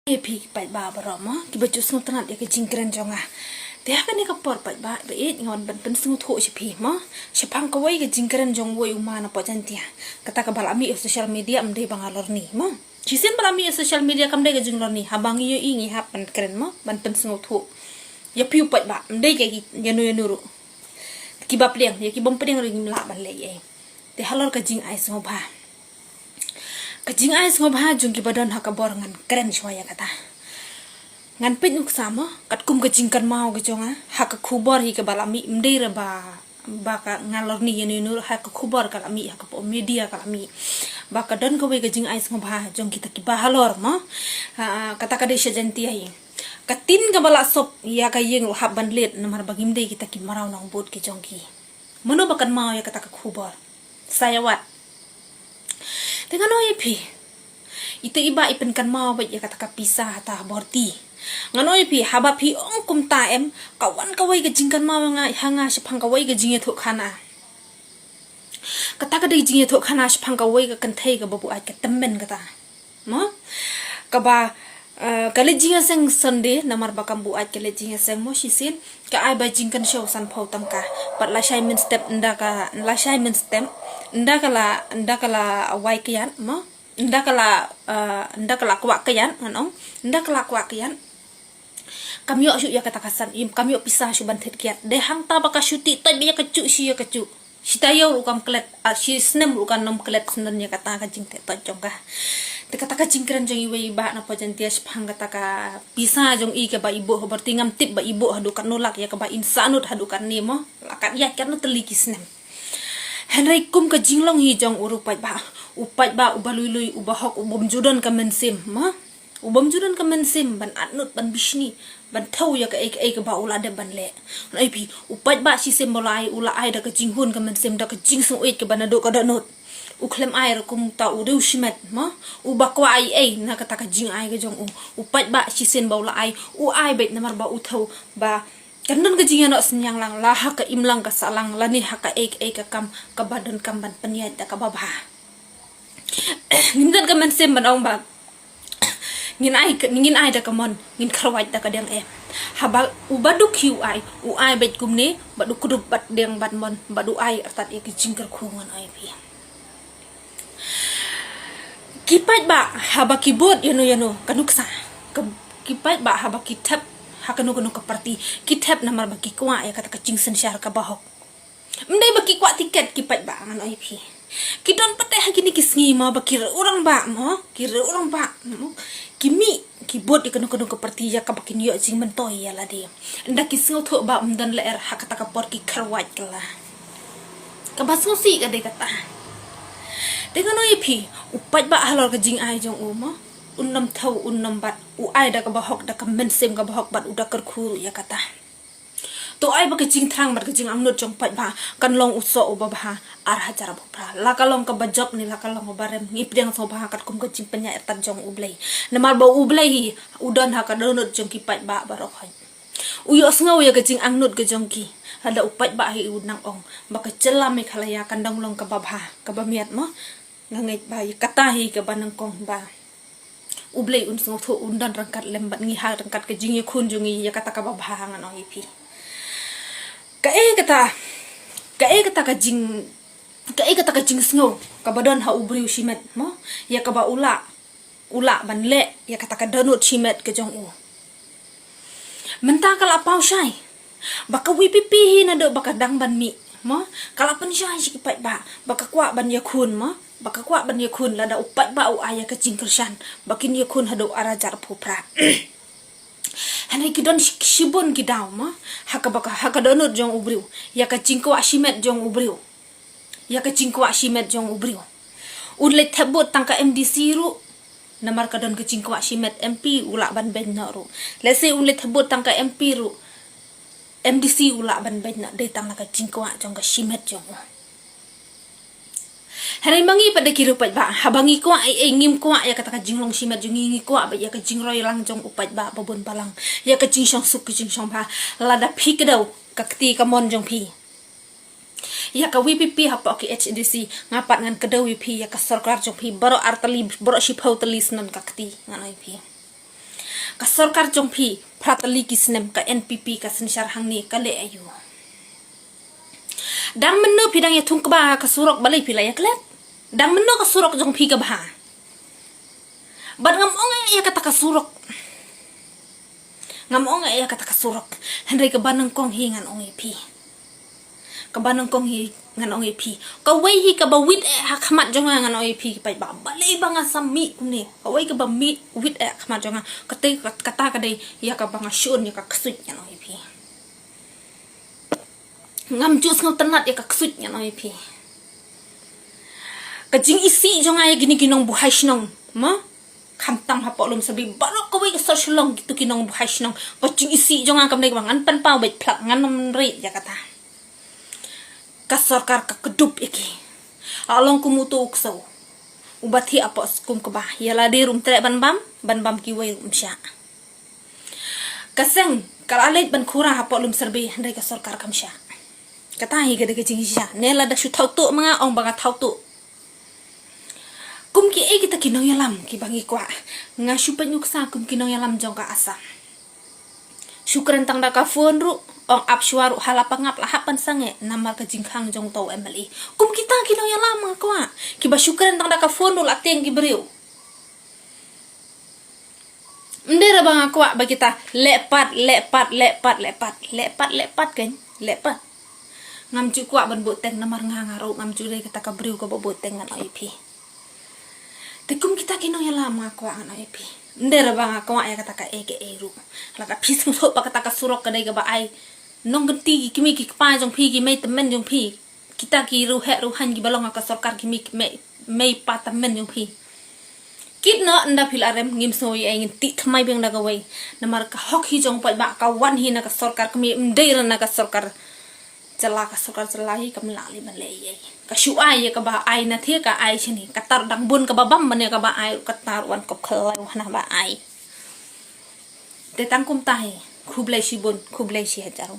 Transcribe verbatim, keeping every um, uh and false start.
Ïa phi ki paidbah baroh mo, kiba ju sngewtynnat ïa ka jingkren jong nga. Te ha kane ka por paidbah ba ïeit nga wan ban pynsngewthuh sha phi mo, shaphang kawei ka jingkren jong uwei u ma na Pajaiñtia. Kata kaba la mih ha social media, ym dei ba nga lorni mo. Shisien ba la mih ha social media kam dei ka jinglorni, haba ngi ïohi ngi hap ban kren mo, ban pynsngewthuh ïa phi u paidbah, ym dei ka ïano ïano ruh. Kiba pdiang, ïa ki bym pdiang ruh ngim lah ban leh ei. Te halor ka jingai sngewbha, ka jingai sngewbha jong kiba don ha ka bor ngan kren shuwa ïa kata. Ngan peit nuksa mo, katkum ka jingkynmaw ka jong nga, ha ka khubor hi kaba la mih, ym dei re ba, ba ka nga lorni ïano ïano ruh, ha ka khubor ka la mih, ha ka pdeng media ka la mih. Ba ka don kawei ka jingai sngewbha jong kita kiba halor mo. Ha, kata ka dei sha Jaiñtia hi. Ka tin kaba la sop ïa ka ïing ruh hap ban leit namar ba ngim dei kita ki mraw nongbud ki jong ki. Mano ba kynmaw ïa kata ka khubor? Sa ïa wad. Te ngan ong ïa phi, ita i bah i pynkynmaw beit ïa kata ka pisa ha ta ha Borti. Ngan ong ïa phi, haba phi ong kumta em, ka wan kawei ka jingkynmaw ha nga, ha nga shaphang kawei ka jingïathuhkhana. Kata ka dei jingïathuhkhana shaphang kawei ka kynthei kaba buaid, ka tymmen kata mo. Kaba, eh, ka leit jingïaseng Sunday, namar ba kam buaid ka leit jingïaseng mo shisien. Ka ai ba jingkynshew sanphew tyngka. Bad lashai mynstep ynda ka, lashai mynstep ynda ka la, ynda ka la wai kyiad mo. Ynda ka la, eh, ynda ka la kwah kyiad, ngan ong. Ynda ka la kwah kyiad, kam ïoh shuh ïa kata ka san, im, kam ïoh pisa shuh ban thied kyiad. Dei hangta ba ka shu tih toit beit ïa ka juh shi ïa ka juh. Shi taïew ruh kam klet, ah, shi snem ruh kan ym klet snem ïa kata ka jingtih toit jong ka. Te kata ka jingkren jong iwei i bah na Pajaiñtia shaphang kata ka pisa jong i kaba i buh ha Borti, ngam tip ba i buh haduh katno lak, ïa kaba in sahnud haduh katne mo. La kat ïaid katno tylli ki snem. Hynrei kum ka jinglong hi jong u ruh paidbah, u paidbah uba lui lui, uba hok, u bym ju don ka mynsiem mo. U bym ju don ka mynsiem ban atnud, ban bishni, ban thew ïa kaei kaei kaba u la dep ban leh. Ngan ong ïa phi, u paidbah shisien ba u la ai, u la ai da ka jinghun ka mynsiem, da ka jingsngewbha kaba naduh ka dohnud. U khlem ai ruh kumta u dei u shimet mo, uba kwah ei ei na kata ka jingai ka jong u. U paidbah shisien ba u la ai, u ai beit namar ba u thew ba kan don ka jingïanoh synñiang lang, la ha ka imlang ka sahlang, lane ha kaei kaei ka kam kaba donkam ban pynïaid da kaba bha. Ngim don ka mynsiem ban ong ba ngin ai ka, ngin ai da ka mon, ngin kyrwat da ka diang, em. Haba uba duk hi u ai, u ai beit kumne, bad u kdup bad diang bad mon, bad u ai artat ïa ki jingkyrkhu, ngan ong ïa phi. Ki paidbah haba ki bud ïano ïano ka nuksa, ka, ki paidbah haba ki thep ha kano kano ka parti, ki thep namar ba ki kwah ïa kata ka jingsynshar kaba hok. Ym dei ba ki kwah tiket ki paidbah, ngan ong ïa phi. Ki don pat ha kine ki sngi mo ba ki riew rangbah mo, ki riew rangbah mo. Ki mih, ki bud ïa kano kano ka parti ïa kaba kin ïoh jingmyntoi ïa lade. Ynda ki sngewthuh ba ym don lyer ha kata ka por ki kyrwat kylla. Kaba sngewsih ka dei kata. Te ngan ong ïa phi, u paidbah halor ka jingai jong u mo, un nym thew, un nym bat, u ai da kaba hok, da ka mynsiem kaba hok bad u da kyrkhu ruh ïa kata. To ai ba ka jingthrang bad ka jingangnud jong paidbah kan long u soh uba bha ar hajar arphew phra. La ka long kaba jop ne la ka long kaba rem, ngi pdiang sngewbha katkum ka jingpynïaid artat jong U Blei. Namar ba U Blei hi u don ha ka dohnud jong ki paidbah baroh khoit. U ïohsngew ïa ka jingangnud ka jong ki. Lada u paidbah hi u nang ong ba ka jylla Meghalaya kan dang long kaba bha, kaba miat mo. Nga ngeit ba ïa kata hi kaba nyngkong ba U Blei un sngewthuh, un don ryngkat lem bad ngi ha ryngkat ka jingïakhun jong ngi ïa kata kaba bha, ngan ong ïa phi. Kaei kata, kaei kata ka jing, kaei kata ka jingsngew kaba don ha u briew shimet mo, ïa kaba u lah, u lah ban leh ïa kata ka dohnud shimet ka jong u. Mynta ka la paw shai ba ka V P P hi naduh ba ka dang ban mih mo, ka la pynshai sha ki paidbah ba ka kwah ban ïakhun mo, ba ka kwah ban ïakhun. Lada u paidbah u ai ïa ka jingkyrshan ba kin ïakhun haduh ar hajar arphew phra. Hynrei ki don shi-, shibun ki daw mo, ha kaba ka, ha ka dohnud jong u briew, ïa ka jingkwah shimet jong u briew. Ïa ka jingkwah shimet jong u briew. Un leit thep vote tang ka M D C ruh, namar ka don ka jingkwah shimet, M P u lah ban beiñ noh ruh. Lehse un leit thep vote tang ka M P ruh, M D C u lah ban beiñ noh, dei tang na ka jingkwah jong ka shimet jong u. Hynrei ma ngi pat da ki riew paidbah, haba ngi kwah ei ei, ngim kwah ïa kata ka jinglong shimet jong ngi, ngi kwah ba ïa ka jingroi lang jong u paidbah ba bun balang, ïa ka jingshong suk ka jingshong bha. Lada phi kdew ka kti ka mon jong phi ïa ka V P P hapoh ki H A D C, nga pat ngan kdew ïa phi ïa ka sorkar jong phi baroh ar tylli, baroh shiphew tylli snem ka kti, ngan ong ïa phi. Ka sorkar jong phi, phra tylli ki snem ka N P P ka synshar hangne ka leh aïu? Dang mynno phi dang ïa thung kba ka surok, balei phi la ïa klet? Dang mynno ka surok jong phi ka bha? Bad ngam ong ïa kata ka surok. Ngam ong ïa kata ka surok. Hynrei kaba nyngkong hi ngan ong ïa phi. Kaba nyngkong hi ngan ong ïa phi. Kawei hi kaba wit eh ha khmat jong nga, ngan ong ïa phi paidbah. Balei ba nga sa mih kumne? Kawei kaba mih wit eh ha khmat jong nga. Kata, kata ka dei ïa kaba nga shun ïa ka ksuid, ngan ong ïa phi. Ngam ju sngewtynnat ïa ka ksuid, ngan ong ïa phi. Ka jingisih jong nga ïa kine ki nongbuhai shnong, ma? Khamtam hapoh Lumsyrbi baroh kawei ka sor Shillong, kito ki nongbuhai shnong. Ka jingisih jong nga kam dei kaba ngan pynpaw beit phlak, ngan ym rit ïa kata. Ka sorkar ka kdup ïa ki. Ka long kum uto u ksew uba thiah hapoh skum kba. Ïa lade ruh um treh ban bam, ban bam kiwei ruh um shah. Ka seng ka la leit ban khura hapoh Lumsyrbi, hynrei ka sorkar kam shah. Kata hi ka dei ka jingshisha. Ne lada shu thaw tuh ma nga, ong ba nga thaw tuh. Kum kiei kita ki nongïalam kiba ngi kwah? Nga shu peit nuksa kum ki nongïalam jong ka Assam. Shu kren tang da ka phone ruh, ong ap shuwa ruh ha la pangap la hap ban sangeh namar ka jingkhang jong uto u M L A. Kum kita ki nongïalam nga kwah, kiba shu kren tang da ka phone ruh la tieng ki briew. Ym dei re ba nga kwah ba kita leh pat, leh pat, leh pat, leh pat, leh pat, leh pat kan, leh pat. Ngam ju kwah ban buh teng namar nga, nga ruh ngam ju dei kata ka briew kaba buh teng, ngan ong ïa phi. Te kum kita ki nongïalam nga kwah, ngan ong ïa phi. Ym dei re ba nga kwah ïa kata kaei kaei ruh. Lada phi sngewthuh ba kata ka surok ka dei kaba ai nongkynti ki kmie ki kpa jong phi, ki mei tymmen jong phi, kita ki riewheh riewhaiñ kiba long ha ka sorkar, ki mei, mei, mei pa tymmen jong phi. Kit noh, ynda phi la rem ngim sngew ei ei, ngin tih thymmai biang da kawei. Namar ka hok hi jong u paidbah ka wan hi na ka sorkar kmie, ym dei re na ka sorkar jylla. Ka sorkar jylla hi kam lah lei ban leh ei ei. Ka shu ai ïa kaba ai na thie, ka ai shane. Kata ruh dang bun kaba bam ban ïa kaba ai, kata ruh wan kop khlaiñ hana ba ai. Te tang kumta hi. Khublei shibun, khublei shihajar.